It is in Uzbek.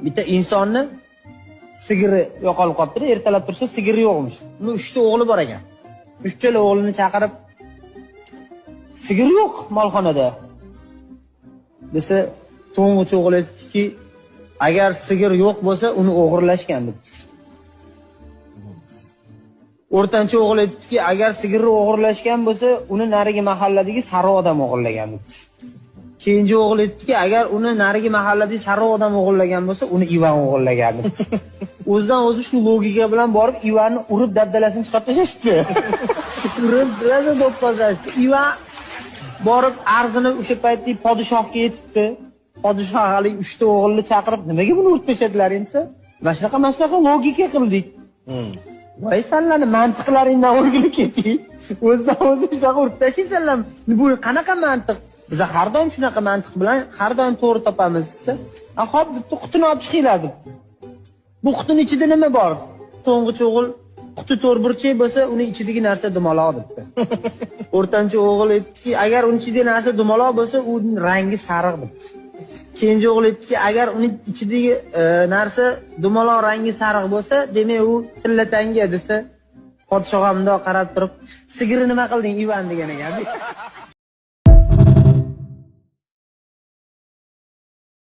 Bitta insonni sigiri yo'qolib qolibdi. Ertalab tursa sigiri yo'qmish. Uni 3 ta o'g'li bor ekan. Uchala o'g'lini chaqirib, sigir yo'q molxonada desa, to'ng'ich o'g'li aytibdiki, agar sigir yo'q bo'lsa, uni o'g'irlashgan debdi. O'rtancha o'g'li aytibdiki, agar sigirni o'g'irlashgan bo'lsa, uni narigi mahalladagi sariq odam o'g'irlagan debdi. Keyingi o'g'li aytibdiki, agar uni narigi mahalladagi sariq odam o'g'irlagan bo'lsa, uni Ivan o'g'irlagan debdi. O'zidan o'zi shu logika bilan borib Ivanni urib dabdalasini chiqarib tashlashdi. Urib rosa do'pposlashdi. Ivan borib arzini o'sha paytdagi podshohga yetibdi. Podshoh haligi 3 ta o'g'ilni chaqirib, nimaga buni urib tashladilaring desa, mana shunaqa mana shunaqa logika qildik. Voy sanlarni mantiqlaringdan o'rgilib ketdik. O'zidan o'zi shunaqa urib tashlaysanlar. Bu qanaqa mantiq? Biz har doim shunaqa mantiq bilan har doim to'g'ri topamiz desa, "A hop, debdi, qutini olib chiqinglar" deb. Bu qutini ichida nima bor? To'ng'ich o'g'il quti to'rtburchak bo'lsa, uni ichidagi narsa dumaloq debdi. O'rtancha o'g'il aytdiki, agar uni ichidagi narsa dumaloq bo'lsa, uning rangi sariq debdi. Kenja o'g'il aytdiki, agar uni ichidagi narsa dumaloq rangi sariq bo'lsa, demak u tilla tanga desa, podshoh ham bundoq qarab turib, sigirni nima qilding, Ivan degan ekan.